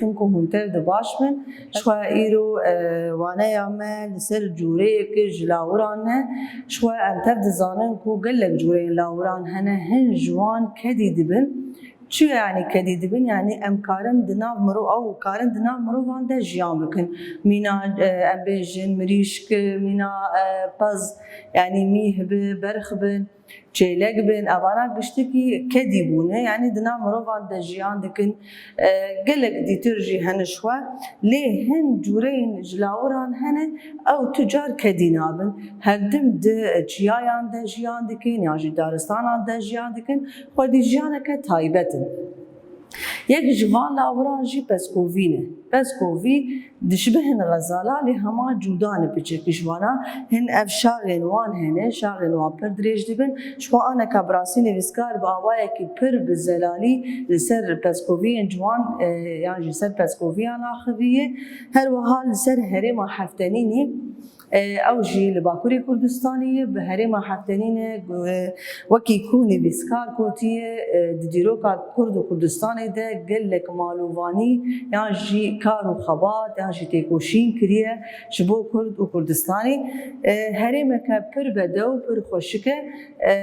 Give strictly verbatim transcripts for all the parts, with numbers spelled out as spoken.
Dikim ku hûn tev de baş bin. Ji xwe îro, e, waneya me li ser cûreyeke ji lawiran e. Ji xwe em tev dizanin ku gelek cûreyên lawiran hene, hin ji wan kedî dibin. Çi yanî kedî dibin? Yanî em karin di nav mirov, ew karin di nav mirovan de jiyan bikin. Mîna, e, em bêjin mirîşk, mîna, e, pez, yanî mîh bi, berx bin, çêlek bin, evana giştikî kedî bûne, yanî di nav mirovan de jiyan dikin. E, gelek dîtir jî hene ji xwe, lê hin cûreyên ji lawiran hene, ew tu car kedî nabin. Herdim di çiyayan de jiyan dikin, yan jî daristanan de jiyan dikin, xwedî jiyaneke taybet in. Yek ji van lawiran jî pezkovî ne. Pezkovî dişibe hin xezala, lê hema cuda ne piçekî ji wana. Hin ev şaxên wan hene, şaxên wan pir dirêj dibin. Ji xwe aneka bi rastî nivîskar bi awayekî pir bi zelalî li ser pezkoviyên ciwan, e, yan jî ser pezkoviyan axiviye. Her wiha li ser herêma Heftenînê, e, ew jî li Bakurê Kurdistanê ye, bi herêma Heftenînê, e, wekî ku nivîskar gotiye, e, di dîroka Kurd û Kurdistanê de gelek malûvanî yan jî kar û xebat yan jî têkoşîn kiriye ji bo Kurd û Kurdistanê. E, herêmeke pir bedew, pir xweşik e. E,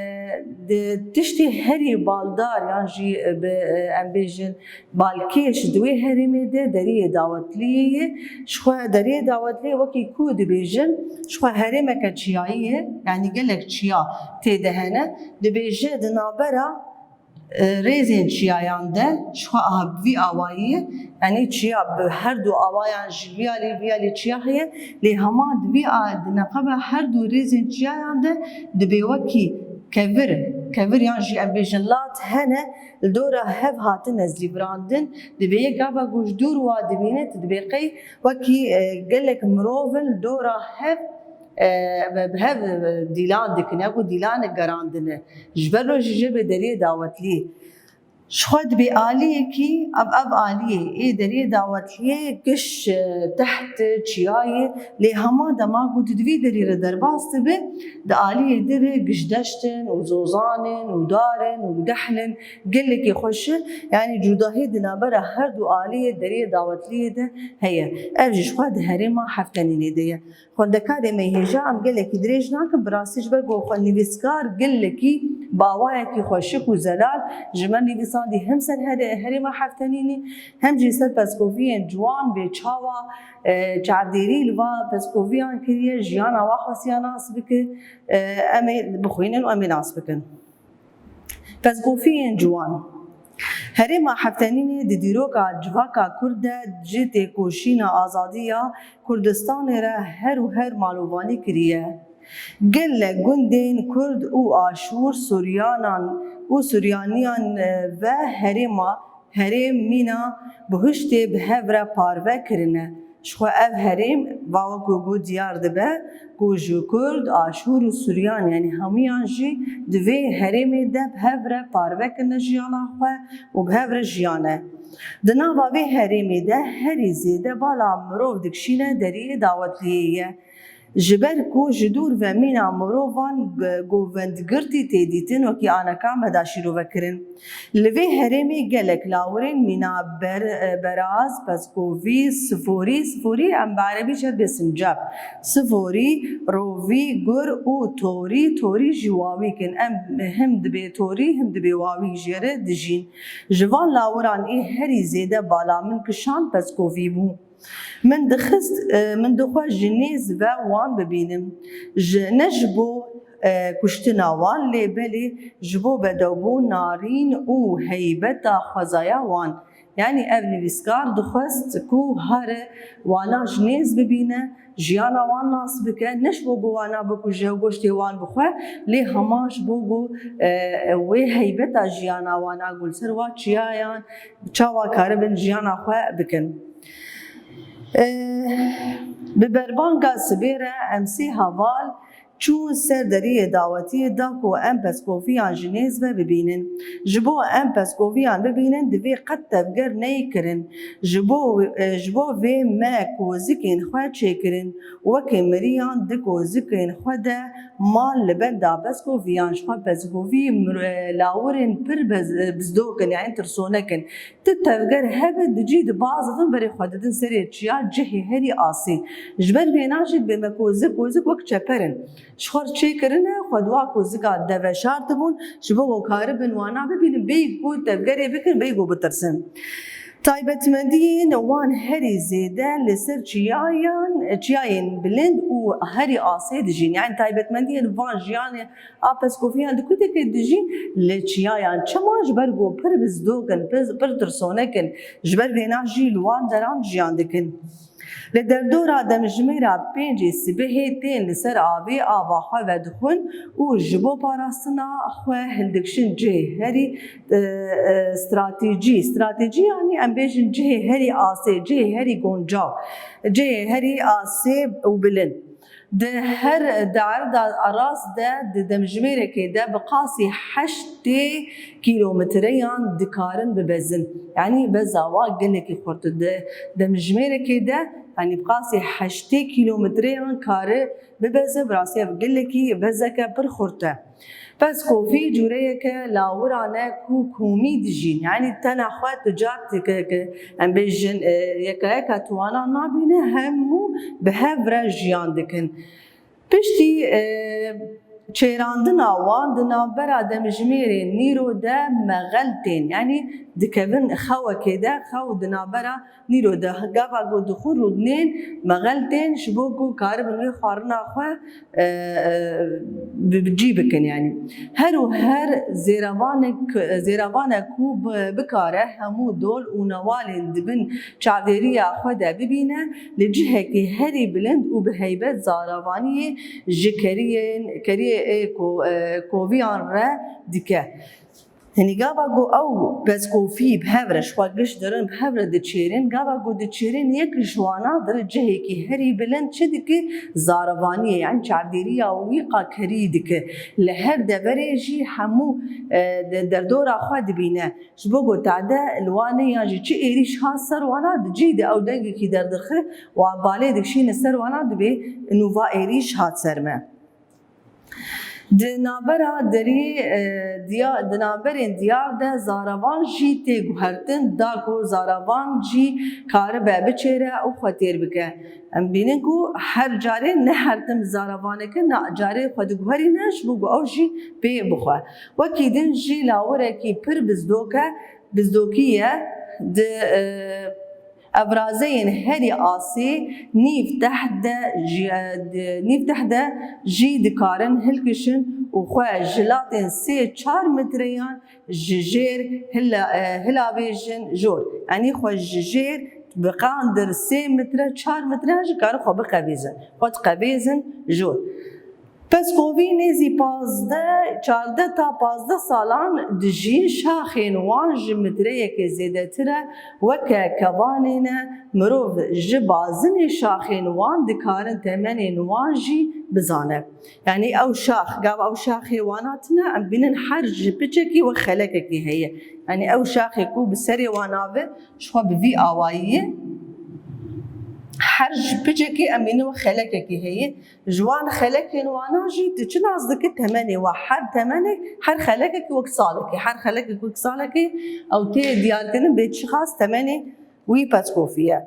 di tiştê herî baldar yan jî, e, bi, e, em bêjin, balkêş di wê herêmê de deriyê dawetliyê ye. Ji xwe deriyê dawetliyê wekî ku dibêjin, ji xwe herêmeke çiyayî ye, yanî gelek çiya tê de hene. Dibêje di navbera, e, rêzên çiyayan de, ji xwe aha bi vî awayî ye, yanî çiya bi her du awayan ji vî alî, vî alî çiya heye, lê hema di vî a-, di neqeba her du rêzên çiyayan de dibê wekî kevir, kevir yan jî em bêjin lat hene, li dora hev hatin nêzlîvirandin, dibê yek gava ku ji dûr wa dibîne, tu dibê qey wekî, e, gelek mirov in li dora hev, e, bi hev, e, dîlan dikin, ya ku dîlanek gerandine. Ji ber wê jî jê bê deriyê dawetliyê. Ji xwe dibê aliyekî, ev, ev aliyê ê deriyê dawetliyê giş, e, teht çiyayê, lê hema dema ku tu di vî derî re derbas dibe, di aliyê din re giş deşt in û zozan in û dar in û dehl in. Gelekî xweş e, yanî cudahî di navbera her du aliyê deriyê dawetliyê de heye. Ev jî ji xwe di herêma Heftenînê de ye. Xwendekarê me hêja em gelekî dirêj nakin, bi rastî ji ber ku xwe nivîskar gelekî bi awayekî xweşik û zelal ji me nivîsandî hem ser here-, herêma Heftenînê hem jî ser pezkoviyên ciwan bê çawa, e, çavdêrî li va pezkoviyan kiriye, jiyana wa xwestiya nas bike, e, em ê bixwînin û em ê nas bikin. Pezgofiyên ciwan. Herêma Heftenînê di dîroka civaka Kurd de ji têkoşîna azadî ya Kurdistanê re her û her malûvanî kiriye. Gelek gundên Kurd û Aşûr, Suryanan û Suryaniyan, e, ve herêma herêm mîna bihuştê bi hev re parve kirine. Ji xwe ev herêm, va wekî ku diyar dibe ku ji Kurd, Aşûr û Suryan, yanî hemûyan jî di vê herêmê de bi hev re parve kirine jiyana xwe û bi hev re jiyane. Di nava vê herêmê de herî zêde bala mirov dikişîne deriyê dawetliyê ye. Ji ber ku ji dûr ve mîna mirovan, e, govendgirtî tê dîtin, wekî aneka me da şîrove kirin. Li vê herêmê gelek lawirên mîna ber-, e, beraz, pezkovî, siforî, siforî em bi erebî jê dibê sincab, siforî, rovî, gur û torî, torî jî wawîk in. Em him dibê torî, him dibê wawîk jê re dijîn. Ji van lawiran ê herî zêde bala min kişand pezkovî bû. Min dixist, e, min dixwest ji nêz ve wan bibînim. Ji, ne ji bo, e, kuştina wan, lê belê ji bo bedewbûn, narîn û heybeta xwezaya wan. Yanî ev nivîskar dixwest ku here wana ji nêz bibîne, jiyana wan nas bike, ne ji bo ku wana bikuje û goştê wan bixwe, lê hema ji bo ku, e, wê heybeta jiyana wana ku li ser wa çiyayan çawa karibin jiyana xwe bikin. E, bi berbanga sibê re em sê heval Çûn ser deriyê dawetiyê da ku em pezkoviyan ji nêz ve bibînin. Ji bo em pezkoviyan bibînin, divê qet tevger neyê kirin. Ji bo, e, ji bo vê me kozikên xwe çêkirin. Wekî miriyan di kozikên xwe de man li benda pezkoviyan. Ji xwe pezkovî mir-, e, lawirên pir bez-, e, bizdokin, yani tirsonek in. Ti tevger hebe dicî dibazivin berê xwe didin serê çiya cihê herî asê. Ji ber vêna jî dibê me kozik, kozik wek çeper in. Ji xwe çêkirine, xwe di wa kozika de veşartibûn, ji bo ku karibin wana bibînin, bêyî ku tevgerê bikin, bêyî ku bitirsin. Taybetmendiyên wan herî zêde li ser çiyayan, çiyayên bilind û herî asê dijîn. Yani taybetmendiyên van jiyanê a pezkoviyan di kutekê dijîn li çiyayan. Çima? Ji ber ku pir bizdokin, pir, pir tirsonek in. Ji ber vêna jî li wan deran jiyan dikin. Li derdora demjimêra pêncê sibehê tên li ser avê ava xwe vedixwin û ji bo parastina xwe hildikişin cihê herî, e, e, stratejî. Stratejî, yanî em bêjin cihê herî asê, cihê herî goncaw, cihê herî asê û bilind. Di her, di erda rast de, di demjimêrekê de bi qasî heştê kîlometreyan dikarin bibezin. Yanî beza wa gelekî xurt e. Di demjimêrekê de, yanî bi qasî heştê kîlometreyan kare bibeze, bi rastî ev gelekî bezeke pir xurt e. Pezkovî cûreyeke lawiran e ku komî dijîn. Yanî tena xwe tu car dike, em bêjin, e, yeka yeka tu wana nabîne, hemû bi hev re jiyan dikin. Piştî, e, çêrandina wan di navbera demjimêrê nîro de mexel tên, yanî dikevin xewekê de, xew di navbera nîro de gava ku dixwin rûdinên mexel tên ji bo ku karibin wê xwarina xwe, e, e, bi, bi cî bikin, yanî. Her û her zêrevanek, zêrevanek ku bi, bikare hemû dol û newalên di bin çavdêriya xwe de bibîne, li cihekî herî bilind û bi heybet zaravaniyê ji keriyên, keriyê ê ko-, e, koviyan re dike. Yanî gava ku ew pezkovî bi hev re, ji xwe giş dirin, bi hev re diçêrin, gava ku diçêrin, yek ji wana di cihekî herî bilind çi dike? Zaravaniyê, yanî çavdêriya wî qa kerî dike. Li her deverê jî hemû, e, de-, derdora xwe dibîne. Ji bo ku tade li wan e yan jî çi êrîş hat ser wana, di cî de ew dengekî derdixe û balê dikişîne ser wana, dibê nûva êrîş hat ser me. Di navbera derî, e, diya-, di navberên diyar de zaravan jî tê guhertin, da ku zaravan jî karibe biçêre û xwe têr bike. Em bînin ku her carê ne her tim zaravaneke, na carê xwe diguherîne ji bo ku ew jî pê bixwe. Wekî din jî lawirekî pir bizdok e, bizdokî ye. Di, e, evrazeyên herî asê nîv teh de jî, e, di, nîv teh de jî dikarin hilkişin û xwe ji latên sê çar metreyan ji jêr hila-, e, hilavêjin jor. Yanî xwe ji jêr bi qandir sê metre, çar metre jî karin xwe biqevêzin. Xwe diqevêzin jor. Peskovî nêzî pazdeh, çardeh ta pazdeh salan dijî, şaxên wan ji metreyekê zêdetir e, weke kevanê ne, mirov ji bazinê şaxên wan dikarin temenên wan jî bizane. Yanî ew şax, gava ew şaxê wana tune, em bînin her ji piçekî wek xelekekî heye. Yanî ew şaxê ku bi serê wana ve ji xwe bi vî awayî ye, her ji piçekî em bînin wek xelekekî heye. Ji wan xelekên wana jî tu çi nas dikî temenê wa, her temenek, her xelekekî wek salekê, her xelekek wek salekê, ew tê diyarkirin bê çiqas temenê wî peskovî ye.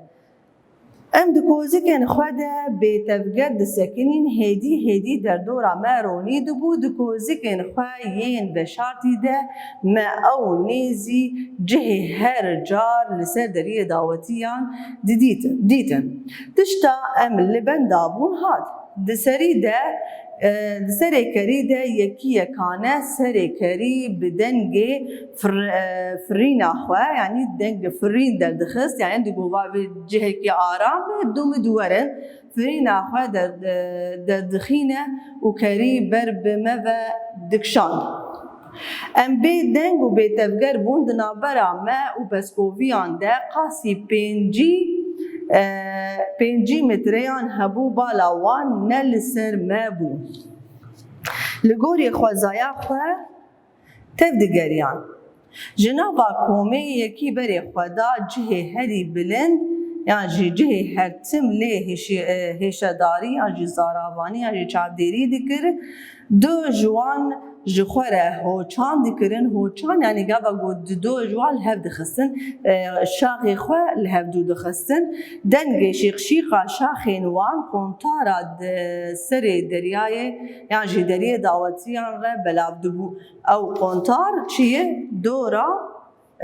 Em di kozikên xwe de bê tevger disekinîn, hêdî hêdî derdora me ronî dibû, di kozikên xwe yên veşartî de me ew nêzî cihê her car li ser deriyê dawetiyan didîtin, dîtin. Tişta em li benda bûn hat. Di serî de, e, di serê kerî de yekî yekane serê kerî bi dengê fir-, e, firîna xwe, yanî deng firîn derdixist, yanî di gova vê cihekî aram e, dû min dû werin, firîna xwe der-, e, derdixîne û kerî ber bi me ve dikişand. Em bê deng û bê tevger bûn, di navbera me û peskoviyan de qasî pêncî, e, pêncî metreyan hebû, bala wan ne li ser me bû. Li gorî xwezaya xwe tevdigeriyan. Ji nava komê yekî berê xwe da cihê herî bilind yan jî cihê her tim lê hêşi-, e, hêşedarî yan jî zaravanî yan jî çavdêrî dikir. Du ji wan ji xwe re hoçan dikirin. Hoçan, yanî gava ku di du ji wan li hev dixistin, e, şaxê xwe li hev dû dixistin. Dengê şîqşîqa şaxên wan qontara di serê deryayê yan jî deriyê dawetiyan re belav dibû. Ew qontar çi ye? Dora,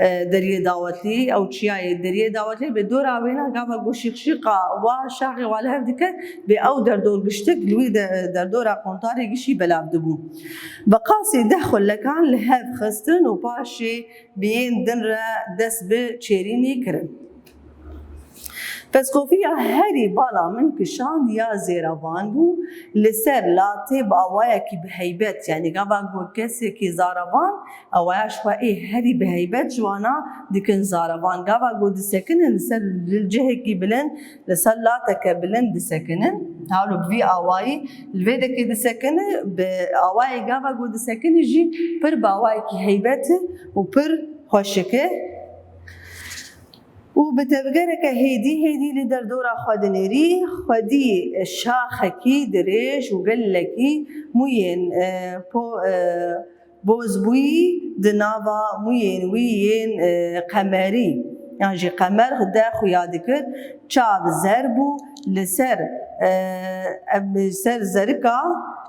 e, deriyê dawetlî, ew çiyayê deriyê dawetlî bi dora wêna gava ku şîqşîqa wa şaxê wa li hev dike, bê ew derdor giştik li wî de, derdora qontarê gişî belav dibû. Bi qasî deh xulekan li hev xistin û paşê bi yên din re dest bi çêrînê kirin. Pezkoviya herî bala min kişand ya zêrevan bû, li ser latê bi awayekî bi heybet, yanî gava ku kesekî zarevan, awaya ji xwe ê herî bi heybet ji wana dikin zarevan. Gava ku disekinin li ser li cihekî bilind, li ser lateke bilind disekinin. Hewlo bi vî awayî li vê dekê disekini, bi awayê gava ku disekini jî pir bi awayekî heybet e û pir xweşik e. Û bi tevgereke hêdî hêdî li derdora xwe dinêrî, xwedî şaxekî dirêj û gelekî mûyên, e, po-, e, bozbûyî di nava mûyên wî yên, e, qemerî yan jî qemer de xuya dikir. Çav zer bû, li ser, e, ev, li ser zerika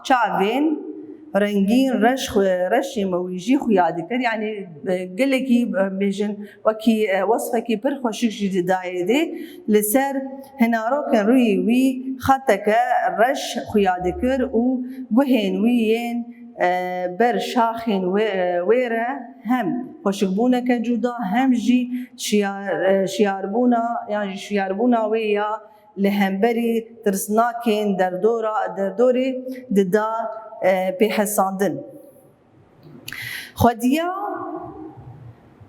çavên rengîn reş xwe, reşê mewîjî xuya dikir. Yanî, e, gelekî, e, bêjin wekî, e, wesfekî pir xweşik jî didayê dê. Li ser hinarokên rûyê wî xeteke reş xuya dikir û guhên wî yên, e, ber şaxên wê, e, wê re hem xweşikbûneke cuda hem jî şiyar-, e, şiyarbûna yan jî şiyarbûna wê ya li hemberî tirsnakên derdora, derdorê dida, e, pêhesandin. Xwediya,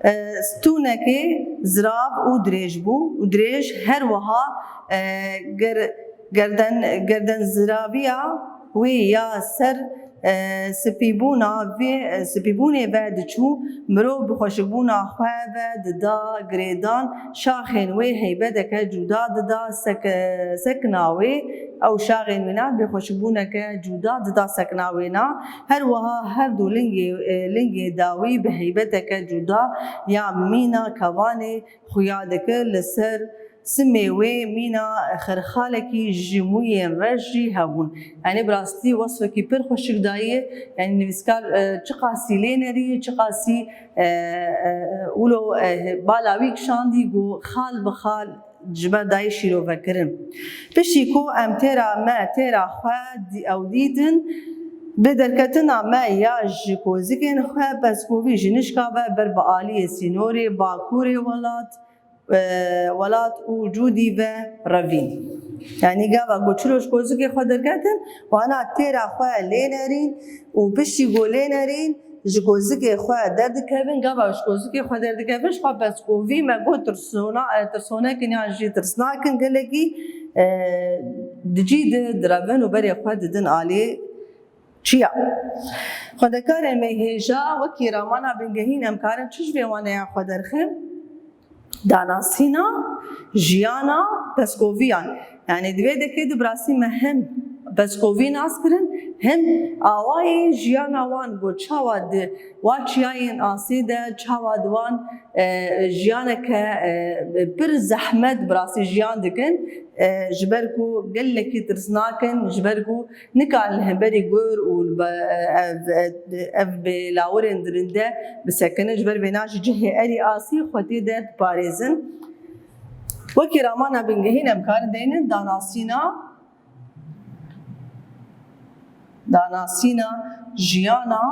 e, stûnekê zirav û dirêj bû û dirêj her wiha, e, ger-, gerden-, gerdenziraviya wê ya ser, e, spîbûna vê, e, spîbûnê ve diçû, mirov bi xweşikbûna xwe ve dida girêdan, şaxên wê heybeteke cuda dida sek-, sekna wê, ew şaxên wêna bi xweşikbûneke cuda dida sekna wêna. Her wiha her du lingê, e, lingê dawî bi heybeteke cuda ya mîna kevanê xuya dikir, li ser simê wê mîna xirxalekî ji mûyên reş jî hebûn. Yanî bi rastî wesfekî pir xweşik daye. Yanî nivîskar, e, çiqasî lê nerî, çiqasî, e, e, wilo, e, bala wî kişandî ku xal bi xal ji ber dayê şîrovekirin. Piştî ku em têra me, têra xwe dî-, ew dîtin, bi derketina me ya ji kozikên xwe pezkovî ji nişka ve ber bi aliyê sînorê bakurê welat, e, welat û cûdî ve revîn. Yanî gava ku çilo ji kozikê xwe derketin, wana têra xwe lê nerîn û piştî ku lê nerîn, ji kozikê xwe derdikevin, gava ji kozikê xwe derdikevin, ji xwe pezkovî me got tirsona-, e, tirsonekin yan jî tirsnakin gelekî, e, di cî de direvin û berê xwe didin alê çiya. Xwendekarên me hêja wekî ramana bingehîn em karin çi ji vê waneya xwe derxin? Danasîna jiyana pezkoviyan. Yanî di vê dekê de bi rastî me hem pezkovî nas kirin, hem awayê jiyana wan ku çawa di wa çiyayên asê de çawa di wan, e, jiyaneke, e, pir zehmet bi rastî jiyan dikin, e, ji ber ku gelekî tirsnak in, ji ber ku nikarin li hemberî gur û li be-, ev, ev, ev bi lawirên dirinde bisekinin, ji ber vêna jî cihê erî asî xwe tê de diparêzin. Wekî ramana bingehîn em karin deynin danasîna, danasîna jiyana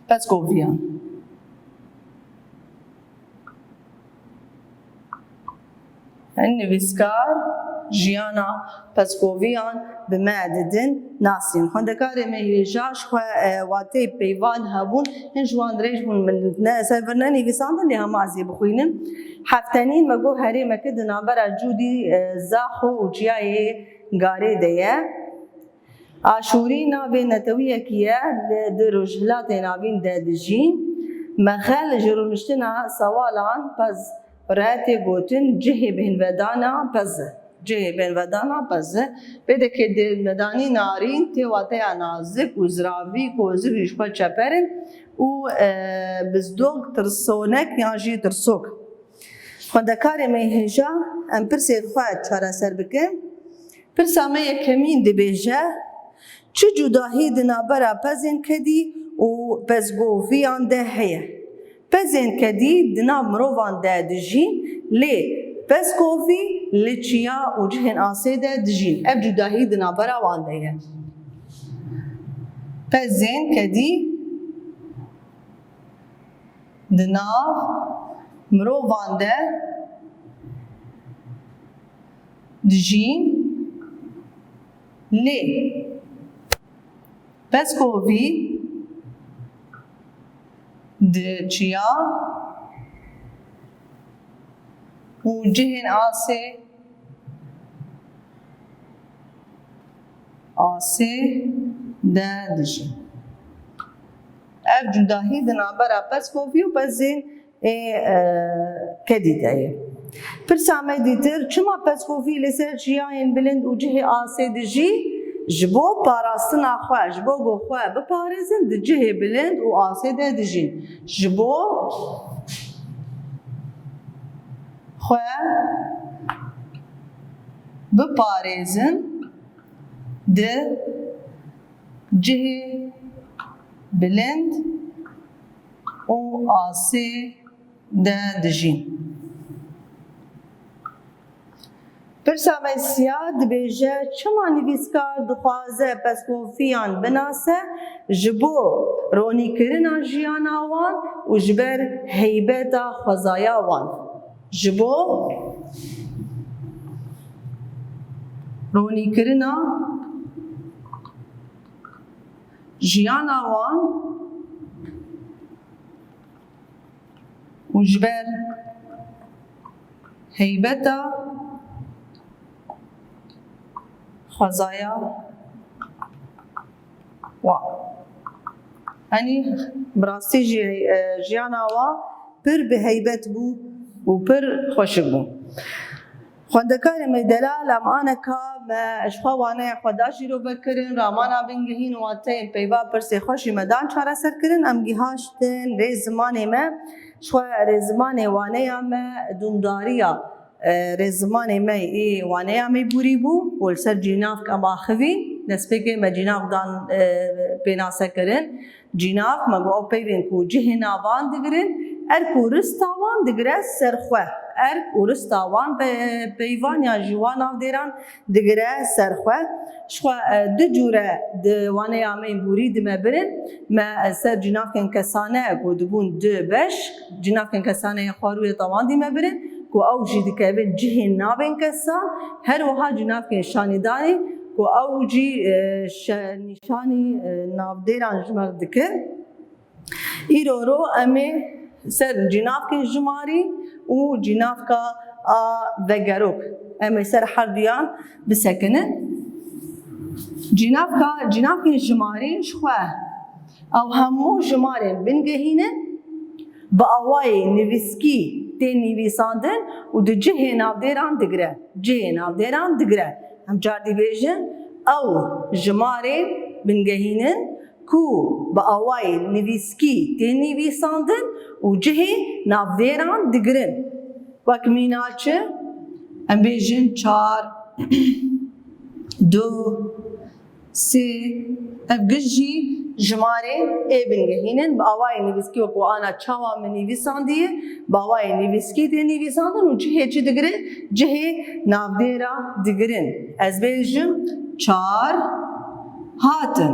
pezkoviyan. Hin nivîskar jiyana pezkoviyan bi me didin nasîn. Xwendekarê me hêja ji xwe, e, wateyê peyvan hebûn, hin ji wan dirêj bûn, min ne ser vir nenivîsandin, lê hema ez ê bixwînim. Heftenîn me got herêmeke di navbera Cûdî, e, Zaxo û Çiyayê Garê de ye. Aşûrî navê netewiyekî ye li di Rojhilatê Navîn de dijîn. Mexel ji rûniştina sewalan pez re tê gotin cihê bêhnvedana pez e. Cihê bêhnvedana pez e. Vê dekê di medanî narîn tê wateya nazik û ziravî ku zivrî ji xwe çeper in û, e, bizdok, tirsonek yan jî tirsok. Xwendekarê me hêja em pirsên xwe çareser bikin. Pirsa me yekemîn dibêje, çi cudahî di navbera pezên kedî û pezgoviyan de heye? Pezên kedî di nav mirovan de dijîn, lê pezgovî li çiya û cihên asê de dijîn. Ev cudahî di navbera wan de ye. Pezên kedî di nav mirovan de dijîn, lê pezgovî di çiya û cihên asê, asê de dijîn. Ev cudahî di navbera pezgovî û pezên ê, e, kedî de ye. Pirsa me dîtir, çima pezgovî li ser çiyayên bilind û cihê asê dijî? Ji bo parastina xwe, ji bo ku xwe biparêzin, di cihê bilind û asê de dijîn. Ji bo xwe biparêzin, di cihê bilind û asê de dijîn. Pirsa me siya dibêje, çima nivîskar dixwaze pezgoviyan binase? Ji bo ronîkirina jiyana wan û ji ber heybeta xwezaya wan. Ji bo ronîkirina jiyana wan û ji ber heybeta xwezaya wan. Yanî bi rastî jî, e, jiyana wa pir bi heybet bû û pir xweşik bû. Xwendekarê me delal, em aneka me ji xwe waneya xwe da şîrove kirin, ramana bingehîn û wateyên peyva pirsê xwe jî me dan çareser kirin. Em gihaştin rê zimanê me, ji xwe rê zimanê waneya me dûmdariya, e, rê zimanê me ê waneya me bûrî bû û li ser cînavk em axivîn. Destpêkê me cînavk dan, e, pênase kirin. Cînav, me got, ew peyvên ku cihê navan digirin, erk û rista wan digire ser xwe. Erk û rista wan pe-, peyvan yan jî wan navdêran digire ser xwe. Ji xwe, e, du cûre di waneya me yên bûrî di me birin. Me, e, ser cînavkên kesane ku dibûn du beş, cînavkên kesane yên xwarûyê tawan dî me birin, ku ew jî dikevin cihên navên kesan, her wiha cînavkên şanîdanê ku ew jî, e, şe-, nîşanî, e, navdêran ji me re dikin. Îro ro em ê ser cînavkên jimarî û cînavka a vegerok, em ê ser herduyan bisekinin. Cînavka, cînavkên jimarî ji xwe ew hemû jimarên bingehîn in, bi awayê nivîskî tê nivîsandin û di cihê navdêran digire. Cihê navdêran digire. Em car dî bêjin, ew jimarên bingehîn in ku bi awayê nivîskî tê nivîsandin û cihê navdêran digirin. Wek mîna çi? Em bêjin çar, du, sê, ev giş jî jimarê ê bingehîn in, bi awayê nivîskî wek ana çawa min nivîsandiye, bi awayê nivîskî tê nivîsandin û cihê çi digire? Cihê navdêra digirin. Ez bêjim çar hatin.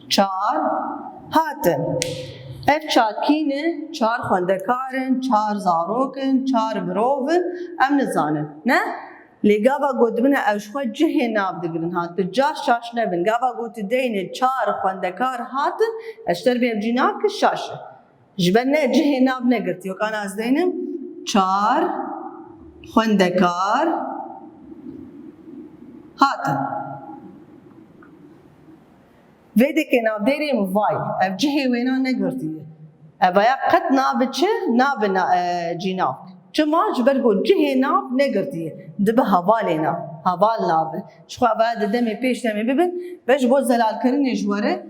Çar hatin. Ev çar kî ne? Çar xwendekar in, çar zarok in, çar mirov in, em nizanin. Ne? Lê gava gotibine ew ji xwe cihê nav digirin, ha, tu car şaş nebin. Gava gotî deyne çar xwendekar hatin, ez ji te re bêjim cînavkî şaş e. Ji ber ne cihê nav negirtî. Wek ana ez deynim çar xwendekar hatin. Vê dekê navdêrê mivay, ev cihê wêna negirtiye. Ev aya qet nabe çi? Nabe na-, e, cînavk. Çima? Ji ber ku cihê nav negirtiye. Dibe hevalê nav. Heval nabe. Ji xwe ev aya di demê pêş demê bibin. Ve ji bo zelalkirinê ji we re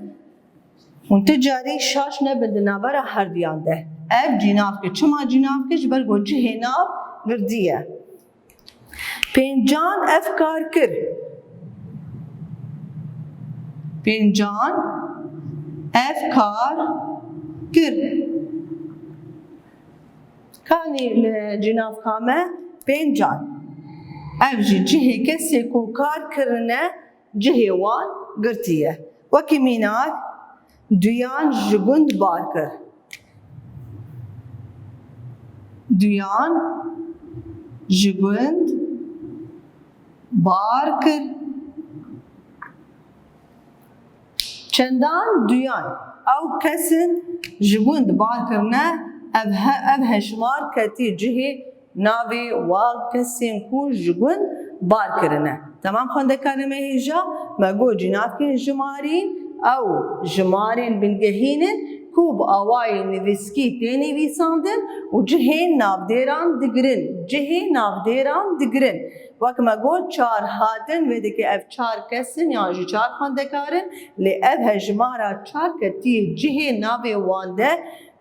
hûn ti carî şaş nebin di navbera herduyan de. Ev cînavk e. Çima cînavk e? Ji ber ku cihê nav girtiye. Pêncan ev kar kir. Pêncan ev kar kir. Kanî li cînavka me Pêncan. Ev jî cihê kesê ku kar kirine, cihê wan girtiye. Wekî mînak, duyan ji gund bar kir. Duyan ji gund bar kir. Çendan duyan ew kesin ji gund bar kirine, ev he-, ev hejmar ketî cihê navê wan kesên ku ji gund bar kirine. Temam xwendekarê me hêja, me got cînavkên jimarîn ew jimarên bingehîn in ku bi awayê nivîskî tê nivîsandin û cihên navdêran digirin, cihê navdêran digirin. Wek me got çar hatin, vê dikê ev çar kes in yan jî çar xwendekar in, lê ev hejmara çar ketiyê cihê navê wan de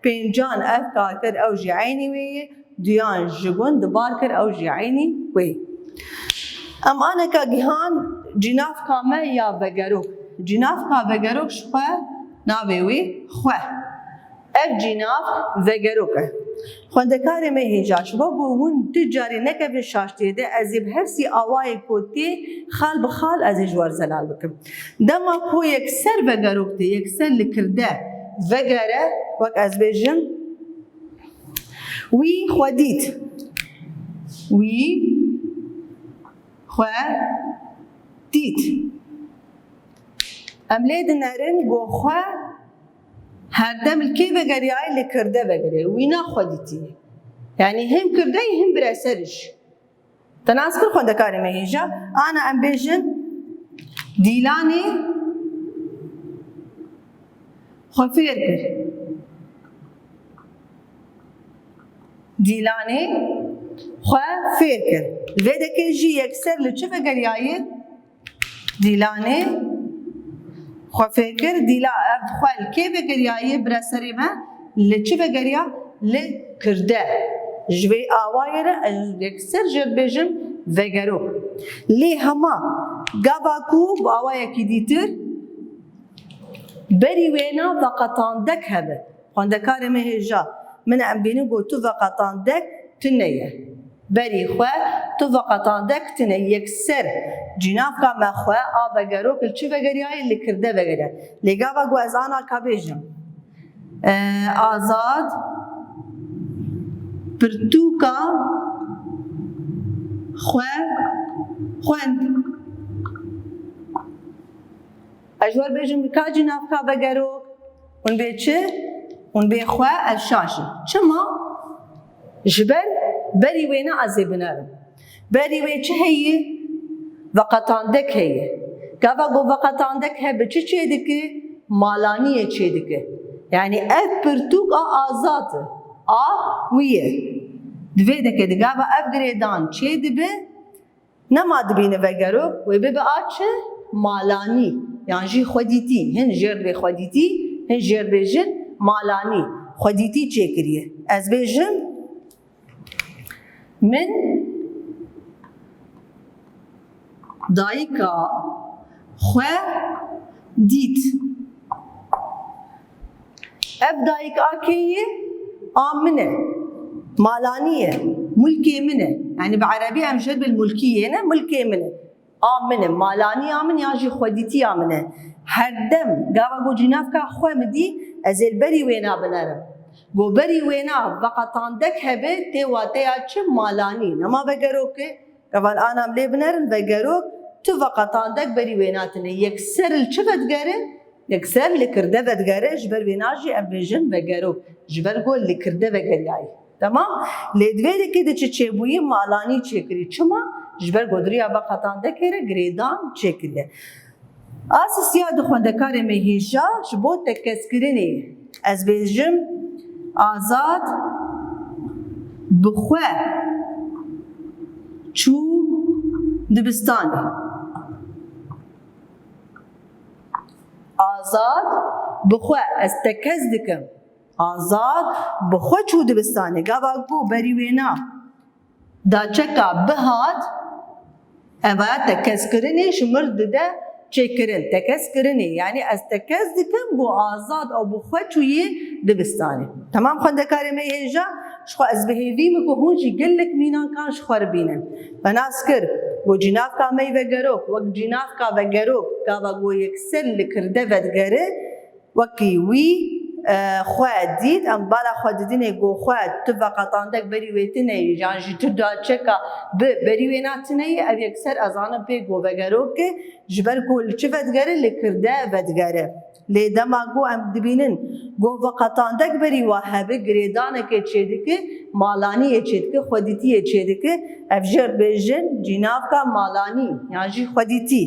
pêncan ev kar kir ew jî eynî wê ye, duyan ji gund bar kir ew jî eynî wê ye. Em aneka gihan cînavka me ya vegerok. Cînavka vegerok ji xwe navê wê xwe. Ev cînav vegerok e. Xwendekarê me hêja, ji bo ku hûn tu carî nekevin şaştiyê de, ez ê bi her sî awayê ku tê xal bi xal ez ê ji we re zelal bikim. Dema ku yekser vegerok tê, yekser li kirde vegere, wek ez bêjim, wî xwe dît. Wî xwe dît. Em lê dinerin ku xwe her dem li kê vegeriyaye, li kirde vegeriyaye. Wîna xwe dîtiye. Yanî him kirde ye, him bireser jî. Te nas kir xwendekarê me hêja. Ana em bêjin Dîlanê xwe fêr kir. Dîlanê xwe fêr kir. Vê dekê jî yekser li çi vegeriyaye? Dîlanê xwe fêr kir. Dîla ev xwe li kê vegeriyaye, bira serê me? Li çi vegeriya? Li kirde. Ji vê awayê re ez yekser jê dibêjim vegerok. Lê hema gava ku bi awayekî dîtir berî wêna veqetandek hebe. Xwendekarê me hêja, min em bînin ku tu veqetandek tune ye. Berî xwe tu veqetandek tune, yekser cînavka me xwe a vegerok li çi vegeriyaye, li kirde vegeriya. Lê gava ku ez ana ka bêjim, e, Azad pirtûka xwe xwend. Ez ji we re bêjim, ka cînavka vegerok, hûn bê çi? Hûn bê xwe, ez şaş im. Çima? Ji ber berî wêna ez ê binerim. Berî wê çi heye? Veqetandek heye. Gava ku veqetandek hebe çi çêdike? Malaniyê çêdike. Yanî ev pirtûk a Azad e. A wî ye. Di vê dekê de gava ev girêdan çêdibe, nema dibîne vegerok, wê bibe a çi? Malanî. Yan jî xwedîtî. Hin jêr dibê xwedîtî, hin jêr dibêjin malanî. Xwedîtî çêkiriye. Ez bêjim, min dayika xwe dît. Ev dayik a kê ye? A min e. Malanî ye. Mulkê min e. Yanî bi erebî em jê dibin mulkî yê ne, mulkê min e. A min e. Malanî ya min yan jî xwedîtî ya min e. Her dem gava ku cînavka xwe min dî, ez ê li berî wêna binerim. Ku berî wêna veqetandek hebe, tê wateya çi? Malanî. Nema vegerok e. Gava ana em lê binerin, vegerok, tu veqetandek berî wêna tune. Yekser li çi vedigere? Yekser li kirde vedigere, ji ber wêna jî em bêjin vegerok. Ji ber ku li kirde vegeriyaye. Temam? Lê di vê dekê de çi çêbûyî? Malanî çêkirî. Çima? Ji ber ku di riya veqetandekê re girêdan çêkiriye. Asisiya di xwendekarê me hêja ji bo tekezkirinê, ez bêjim, Azad bi xwe çû dibistanê. Azad bi xwe, ez tekez dikim. Azad bi xwe çû dibistanê. Gava ku berî wêna daçeka bihat, eva tekezkirinê ji mir dide çêkirin. Tekezkirinê, yanî ez tekez dikim ku Azad ew bi xwe çûyî dibistanê. Temam xwendekarê me hêja, ji xwe ez bi hêvî me ku hûn jî gelek mînankan ji xwe re bînin. Me nas kir ku cînavka me yê vegerok, wek cînavka vegerok, gava ku yekser li kirde vedigere, wekî wî, e, xwe dît, em bala xwe didinê ku xwe tu veqetandek berî wê tine yî, yan jî tu daçeka bi berî wêna tine yî, ev yekser ez zanim pê ku vegerok e, ji ber ku li çi vedigere, li kirde vedigere. Lê dema ku em dibînin ku veqetandek berî wa hebe, girêdanekê çêdike, malaniyê çêdike, xwedîtiyê çêdike, ev jê re dibêjin cînavka malanî yan jî xwedîtî.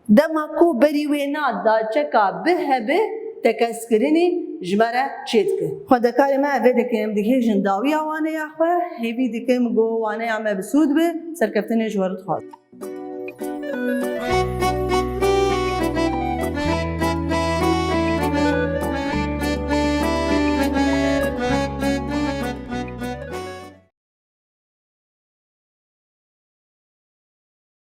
Dema ku berî wêna daçeka bi hebe, tekezkirinê ji me re çêdike. Xwendekarê me, vê dekê em digihêjin dawiya waneya xwe. Hêvî dikim ku waneya me bi sûd be. Serkeftinê ji we re dixwazim.